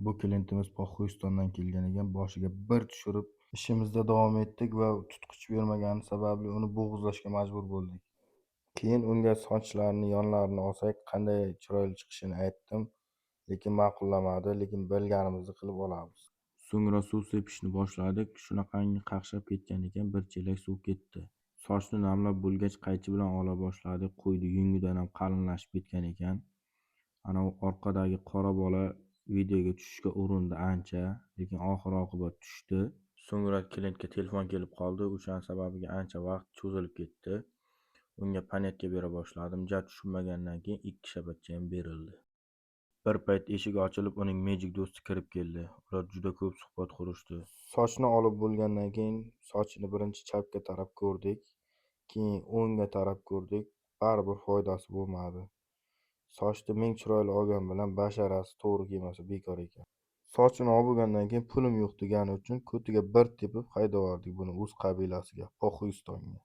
Bu klientimiz Poxoistondan kelgan ekan, boshiga bir tushirib, ishimizda davom etdik va tutqich bermagani sababli uni bo'g'izlashga majbur bo'ldik. Keyin unga sochlarni yonlarini olsak qanday chiroyli chiqishini aytdim, lekin ma'qullamadi, lekin bilganimizni qilib olamiz. So'ngra suv sepishni boshladik. Shunaqangi qaqshab ketgan ekan, bir chelak suv ketdi. Sochni namlab bo'lgach, qaychi bilan ola boshladik. Qo'ydi, yungidan ham qalinlashib ketgan ekan. Ana u orqadagi qora bola videoga tushishga urindi ancha, lekin oxir oqibat tushdi. So'ngra klientga telefon kelib qoldi. O'shani sababiga ancha vaqt cho'zilib ketdi. Unga понятка bera boshladim. Ja tushunmagandan keyin ikki shabatcha ham berildi. Bir payt eshik ochilib, uning Magic do'sti kirib keldi. Ular juda ko'p suhbat qurishdi. Sochni olib bo'lgandan keyin sochini birinchi chapga taraf ko'rdik, keyin o'ngga taraf ko'rdik. Baribir foydasi bo'lmadi. Sochni ming chiroyli olgan bilan basharasi to'g'ri kelmasa bekor ekan. Sochini olib bo'lgandan keyin pulim yo'q degani uchun ko'tiga bir tepib haydavordik buni o'z qabilasiga, Poxoistonga.